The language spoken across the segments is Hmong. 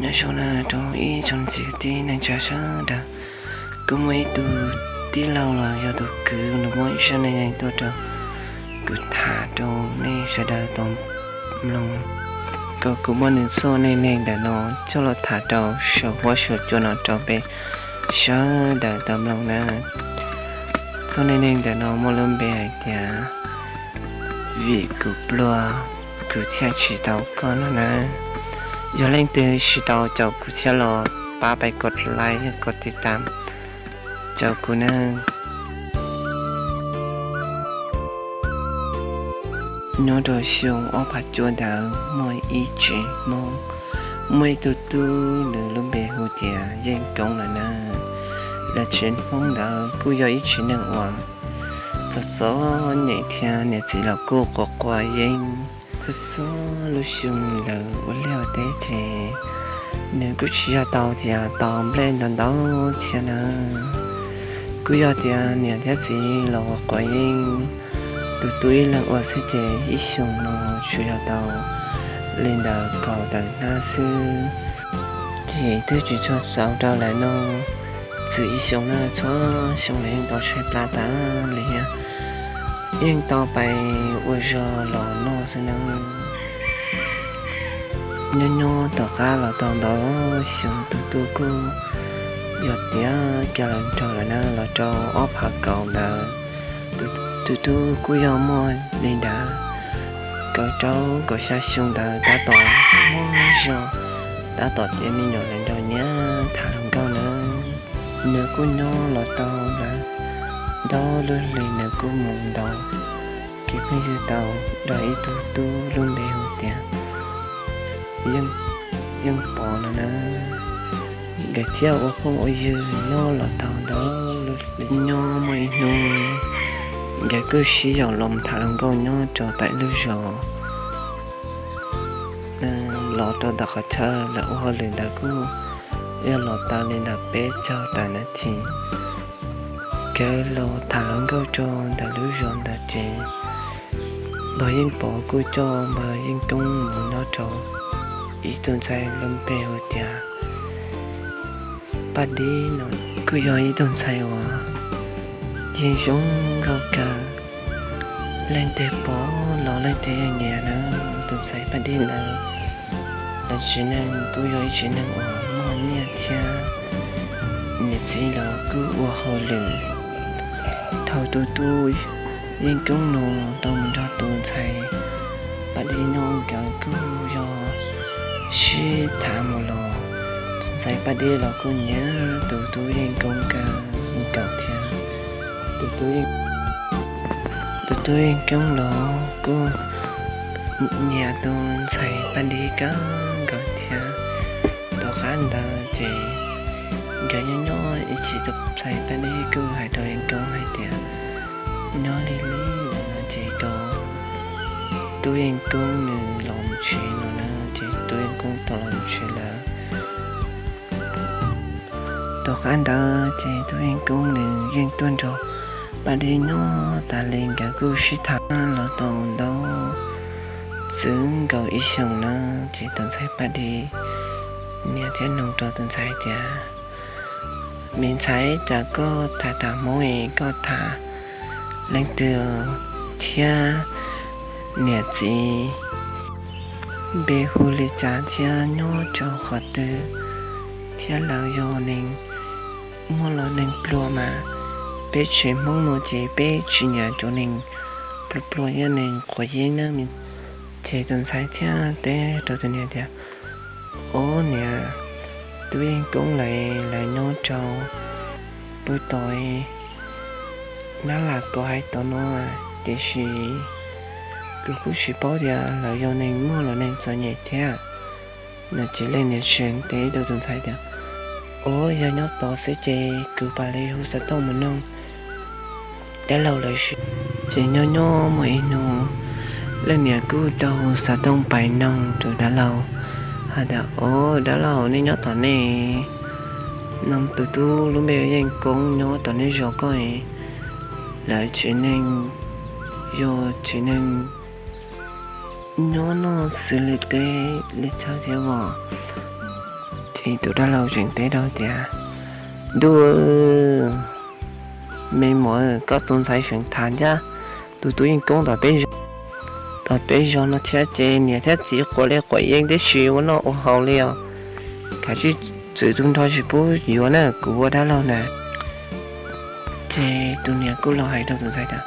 Nyob zoo na rau ib tsoom niam txiv kwv tij neej tsa sawv daws. Kuv muaj ib tug tij laug los yog tus kwv, nws muab ib zaj neej neeg tuaj rau kuv tham rau nej sawv daws tau mloog, kom kuv muab nws txoj neej neeg ntawm no coj los tham rau saum huab saum cua no rau peb sawv daws tau mloog na. Txoj neej neeg ntawm no muaj lub npe hais tias Vim kuv pluag, kuv thiaj tsis tau koj no na. Yog leej twg tsis tau caum kuv thiab los pab pais kos like, kos tiv tam caum kuv na. Nyob rau xyoo ob phav cuaj ntawd muaj ib tsev Hmoob, muaj ib tug tub, nws lub npe hu tias Yeej Koob lawm na. Lawv tsev Hmoob ntawd kuj yog ib tsev neeg uas txom txom nyem thiab niam txiv los kuj quav quav yeeb. Txhua txhua lub xyoo lawv ua liaj ua teb ces nws kuj tsis yog tau tias tau nplej ntau ntau thiab na. Kuj yog tias niam thiab txiv los quav quav yeeb, tus tub ib leeg ua xwb ces ib xyoos no tsuas yog tau li ntawm kaum tawm hnab xwb. Ces twb tsis tshua txaus rau lawv noj, txwm ib xyoos no txhua xyoo lawv yeej tau tshaib plab tas li thiab, yeej tau pais ua zog los noj xwb na. Nyob nyob tom qab los tau ntau xyoo, tus tub kuj yog tiav kiag los nrog lawv na, los rau ob phav kaum ntawd, tus tub kuj yog muaj li ntawd kaum rau kaum xya xyoo ntawd, tab tom muaj zog, tab tom tiav me nyuam lawm nrog nyias tham hluas nkauj na. Nws kuj nyob los tau ntau lub hlis, nws kuj mus ntaus kev phooj ywg tau nrog ib tug tub lub npe hu tias Yeej Pov no na. Nkawd thiaj ua phooj ua ywg nyob los tau ntau lub hlis. Nyob muaj ib hnub nkawd kuj sib yaum los tham hluas nkauj nyob rau tom lub zos. Los rau tom qhov chaw lawv ua hauj lwm ntawd kuj yog los tau li ntawm peb caug tawm nas this. Nkawd los tham hluas nkauj rau ntawm lub zos ntawd ces npawg Yeej Pov kuj coj npawg Yeej Koob mus nyob rau ib tug ntxhais lub npe hu tias Paj Dib no. Kuj yog ib tug ntxhais uas yeej zoo nkauj kawg, leej twg pom los leej twg yeej nyiam na. Tus ntxhais Paj Dib ntawd, lawv tsev neeg kuj yog ib tsev neeg uas muaj nyiaj thiab, niam txiv los kuj ua hauj lwm. Thaum tus tub Yeej Koob no tau mus nrog tus ntxhais Paj Dib nyob, nkawd kuj yog sib tham mus los, tus ntxhais Paj Dib los kuj nyiam tus tub Yeej Koob kawg nkaus thiab. Tus tub Yeej Koob los kuj nyiam tus ntxhais Paj Dib kawg nkaus thiab. Tom qab ntawd ces nkawd nyob nyob ib chim, tus ntxhais Paj Dib kuj hais rau Yeej Koob hais tias, nyob li li no ces kom tub Yeej Koob nws los mus tsev no na. Ces tub Yeej Koob tau los mus tsev lawm. Tom qab ntawd ces tub Yeej Koob nws yeej tuaj nrog Paj Dib nyob tas li, nkawd kuj sib tham los tau ntau txwv nkaus ib xyoos na. Ces tus ntxhais Paj Dib niam thiaj nug rau tus ntxhais tias, me ntxhais, cas koj tham tham Hmoob es koj tham leej twg thiab niam txiv npe hu li cas thiab nyob rau qhov twg, thiab lawv yog neeg muaj los neeg pluag mas peb tsev Hmoob no ces peb tsis nyiam cov neeg pluag pluag thiab neeg quav yeeb na. Ces tus ntxhais thiaj teb rau tus niam tias, ob niam, tub Yeej Koob lawv, lawv nyob rau pem toj Nab Las Kos hais tod no, tiam sis kuv kuj tsis paub tias lawv yog neeg muaj los neeg txom nyem thiab no. Ces leej niam tseem teb rau tus ntxhais tias, ob, yog nyob tod xwb ces kuv mam li hu xov tooj mus noog dab laug lawv seb. Ces nyob nyob muaj ib hnub, leej niam kuj tau hu xov tooj pais noog rau dab laug hais tias, ob, dab laug, nej nyob tom nej no, tus tub lub npe Yeej Koob nyob tom nej zos ko, lawv tsev neeg yog tsev neeg nyob noj xws li teb li chaw thiab os. Tus dab laug tseem teb rau tias, Ntuj, me muam, koj tus ntxhais feem tham ncaj tus tub Yeej Koob tom peb zos, tom peb zos no thiab ces niam thiab txiv quav li quav yeeb tib si ua noj ua haus li os. Kav tsij txwv tus nrho tsis pub yuav na, kuv ua dab laug na. Ces tus niam kuj los hais rau tus ntxhais tias,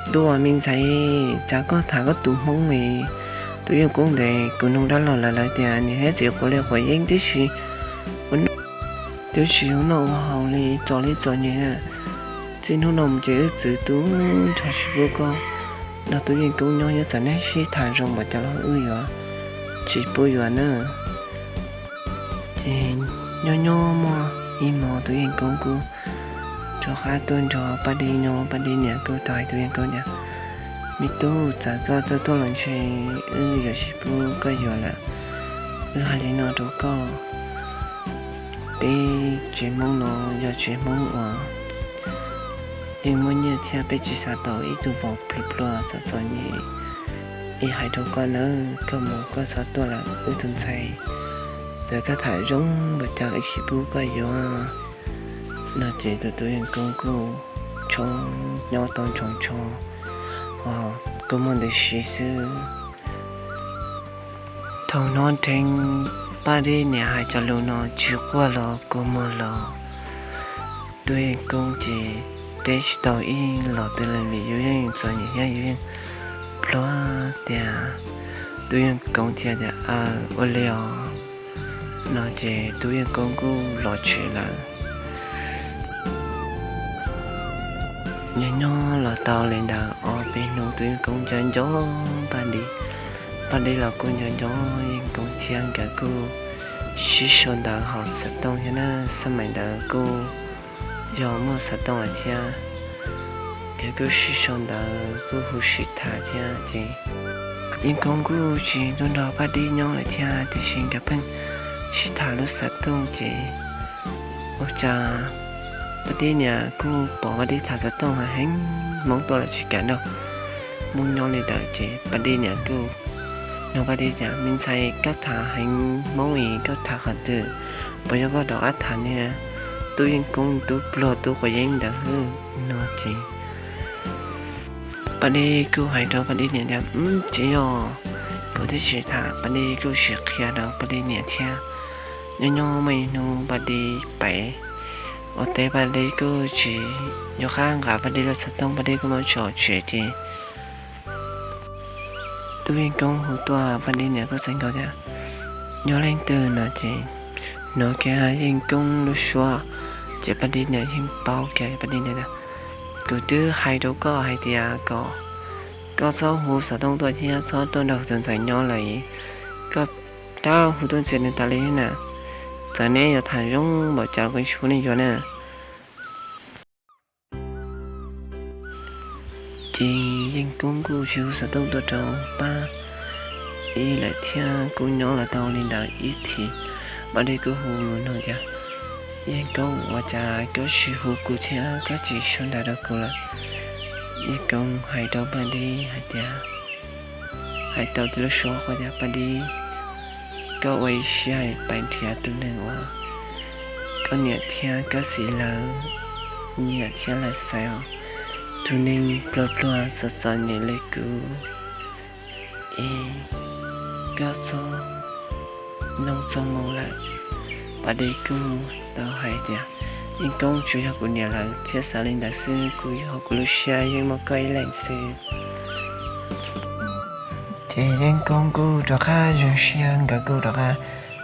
Ntuj, me ntxhais, cas koj tham koj tus Hmoob li, tus Yeej Koob ntes kuv nug dab laug lawv, lawv tias niam thiab txiv quav li quav yeeb tib si, ua noj, twb tsis ua noj ua haus li, txom li txom nyem na. Txij hnub no mus ces wb txwv tus nrho tsis pub koj nrog tub Yeej Koob nyob, nyob txawm neb sib tham zoo npaum cas los wb yuav tsis pub yuav na. Ces nyob nyob muaj ib hmo tus Yeej Koob kuj rov qab tuaj nrog Paj Dib nyob. Paj Dib niam kuj tau hais tus Yeej Koob tias, Me tub, txawm koj tuaj tuaj los ntshe wb yuav tsis pub koj yuav lawm. Wb hais li no rau koj, peb tsev Hmoob no yog tsev Hmoob uas yeej muaj nyiaj thiab peb tsis xav tau ib tug vauv pluag pluag txom txom nyem. Es hais rau koj nawb, koj mus koj txhob tuaj lawm, wb tus ntxhais txawm koj tham zoo npaum cas wb tsis pub koj yuav. No ces tus tub Yeej Koob kuj tshoob nyob tau ntsoov tsho, ho kua muag ntws si xwb. Thaum no dheev Paj Dib niam hais cov lus no tsis quaj los kua muag los, tub Yeej Koob ces teb tsis tau ib los twg li vim yus yeej txom nyem thiab yus yeej pluag tiag. Tub Yeej Koob thiaj tias, Aw, ua li os. No ces tub Yeej Koob kuj los tsev lawm. Nyob nyob los tau li ntawd ob peb hnub tub Yeej Koob nco nco Paj Dib, Paj Dib los kuj nco nco Yeej Koob thiab, nkawd kuj sib sau ntawv hauv xov tooj thiab na, xab maim ntawd kuj yog muaj xov tooj lawm thiab. Nkawd kuj sib sau ntawv kuj hu sib tham thiab ces Yeej Koob kuj tsis tuaj nrog Paj Dib nyob lawm thiab, tiam sis nkawd pheej sib tham lub xov tooj ces ua cas Paj Dib niam kuj pom Paj Dib tham xov tooj heev, Hmoob tuaj los tsis kam nrog Hmoob nyob li ntawd ces Paj Dib niam kuj nug Paj Dib tias, Me ntxhais, koj tham heev Hmoob es koj tham qhov twg? Puas yog koj rov qab tham niag tub Yeej Koob tub pluag tub quav yeeb ntawd no ces Paj Dib kuj hais rau Paj Dib niam tias, Tsis yog, kuv twb tsis tham. Paj Dib kuj tsis qhia rau Paj Dib niam thiab. Nyob nyob muaj ib hnub Paj Dib pais ua teb, Paj Dib kuj tsis nco qab nqa Paj Dib lub xov tooj, Paj Dib kuj muab tso tsev ces tub Yeej Koob hu tuaj, Paj Dib niam kuj txhais nkaus tias yog leej twg no ces hnov kiag Yeej Koob lub suab ces Paj Dib niam yeej paub kiag. Paj Dib niam tias, Kuv twb hais rau koj hais tias kom koj txhob hu xov tooj tuaj thiab txhob tuaj nrog tus ntxhais nyob lawm, koj rov hu tuaj ntxias nws tas li na. Txawm neb yuav tham zoo npaum cas los kuv tsis pub neb yuav na. Ces Yeej Koob kuj tsis hu xov tooj tuaj rau Paj Dib lawm thiab. Kuj nyob los tau li ntawd ib chim, Paj Dib kuj hu nug tias, Yeej Koob, ua cas koj tsis hu kuv thiab koj tsis sau ntawv rau kuv lawm? Yeej Koob hais rau Paj Dib hais tias, hais tau tib lub suab qhov tias, Paj Dib, koj ua ib siab pais nrhiav tus neeg uas koj niam thiab koj txiv lawv nyiam thiab lawv xaiv os. Tus neeg pluag pluag txom txom nyem li kuv es koj txhob mloog txog moo lawm. Paj Dib kuj tau hais tias, Yeej Koob, tsuas yog kuv niam lawv thiaj xav li ntawd xwb, kuv yog kuv lub siab yeej muaj koj ib leeg xwb. Ces Yeej Koob kuj rov qab zoo siab, nkawd kuj rov qab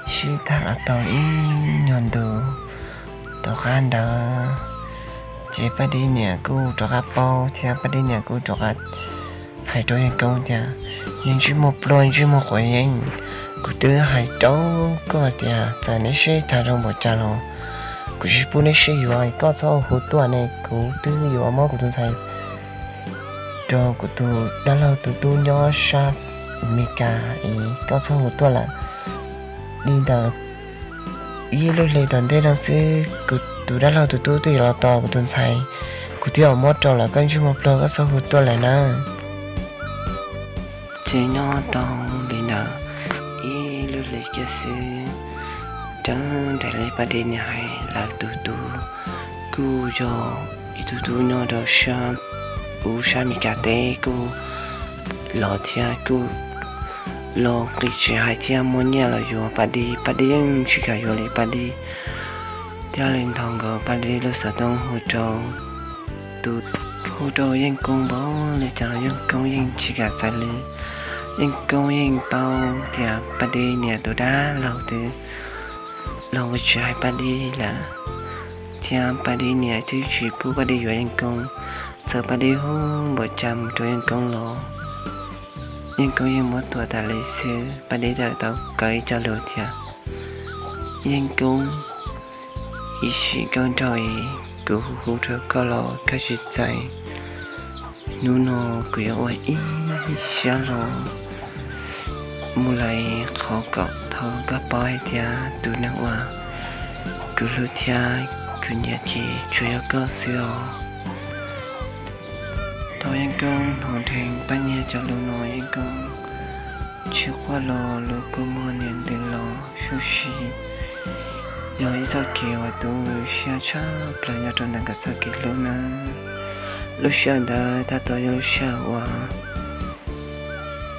sib tham los tau ib nyuag ntu. Tom qab ntawd ces Paj Dib niam kuj rov qab paub thiab Paj Dib niam kuj rov qab hais rau Yeej Koob tias, Niag ntsej muag pluag ntsej muag quav yeeb, kuv twb hais rau koj tias txawm neb sib tham zoo npaum cas los kuv tsis pub neb sib yuav, koj txhob hu tuaj ne, kuv twb yuav muab kuv tus ntxhais rau kuv tus dab laug tus tub nyob sab Amelikas es koj txhob hu tuaj lawm. Li ntawd ib lub hli tom ntej no xwb kuv tus dab laug tus tub twb yuav los tos kuv tus ntxhais, kuv twb yuav muab rau lawm, koj ntsej muag pluag koj txhob hu tuaj lawm na. Ces nyob tau li ntawd ib lub hli kiag xwb, Txawm nraim li Paj Dej niam hais, lawv tus tub kuj yog ib tug tub nyob rau sab, ub, sab Meskas teb kuj los thiab kuj los nqis tsev hais thiab muaj nyiaj los yuav Paj Dej, Paj Dej yeej tsis kam yuav li Paj Dej. Thiaj li nthos nkaus Paj Dej lub xov tooj hu rau tus, hu rau Yeej Koob npaum li cas los Yeej Koob yeej tsis kam txais li. Yeej Koob yeej paub tias Paj Dej niam tus dab laug twb los ua tsis hais Paj Dej lawm, thiab Paj Dej niam twb tsis pub Paj Dej yuav Yeej Koob. Txawm Paj Dej hu npaum cas mus rau Yeej Koob los, Yeej Koob yeej muab tua tas li xwb. Paj Dej tawm tau kaw ib co lus tias, Yeej Koob, ib sim koj nrog es kuv hu hu rau koj los koj tsis txais. Hnub no kuv yuav ua ib siab los mus lawm qhov kom thaum koj paub hais tias tus neeg uas kuv hlub thiab kuv nyiam ces tsuas yog koj xwb os. Thaum Yeej Koob hnov dheev Paj Nyiag cov lus no, Yeej Koob tsis quaj los lub kua muag nim ntws los sub si. Yog ib txoj kev uas tu siab tshaj plaws nyob rau ntawm nkawd txoj kev hlub na. Lub sij hawm ntawd tab tom yog lub sij hawm uas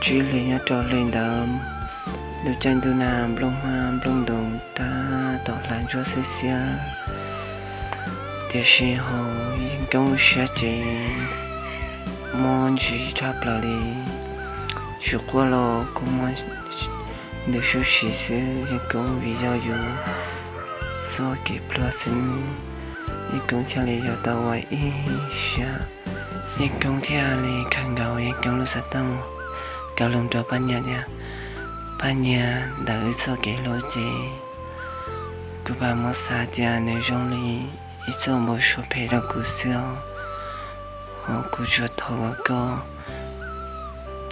tsib hlis nyob rau hli ntawd, lub caij ntuj nag nplooj hmab nplooj ntoos tab tom hla ntsuab xiab xiab. Tiam sis hauv Yeej Koob lub siab ces mob ntsis tshaj plaws li, tsis quaj los kua muag ntws sub si xwb. Yeej Koob vim yog yus txoj kev pluag xwb, Yeej Koob thiaj li yuav tau ua ib siab. Yeej Koob thiaj li khaws nkaus Yeej Koob lub xov tooj, kaw lus rau Paj Nyiag tias, Paj Nyiag, ntawm wb txoj kev hlub ces kuv pam muab xav tias nws zoo li ib txoj npau suav phem rau kuv xwb os. Hos kuv tsuas thov kom koj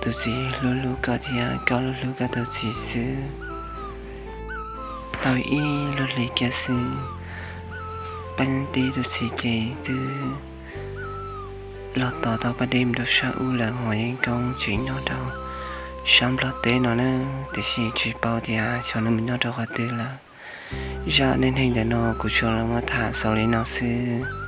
tus txiv hlub hlub koj thiab koj hlub hlub koj tus txiv xwb. Tau ib lub hlis kiag xwb, Paj Dej tus txiv ces twb los tos tau Paj Dej mus rau sab ub lawm, hos Yeej Koob tseem nyob rau sab Nplog teb no na, tiam sis tsis paub tias xyov nws mus nyob rau qhov twg lawm. Zaj neej neeg ntawm no kuv tsuas los muab tham xaus li no xwb.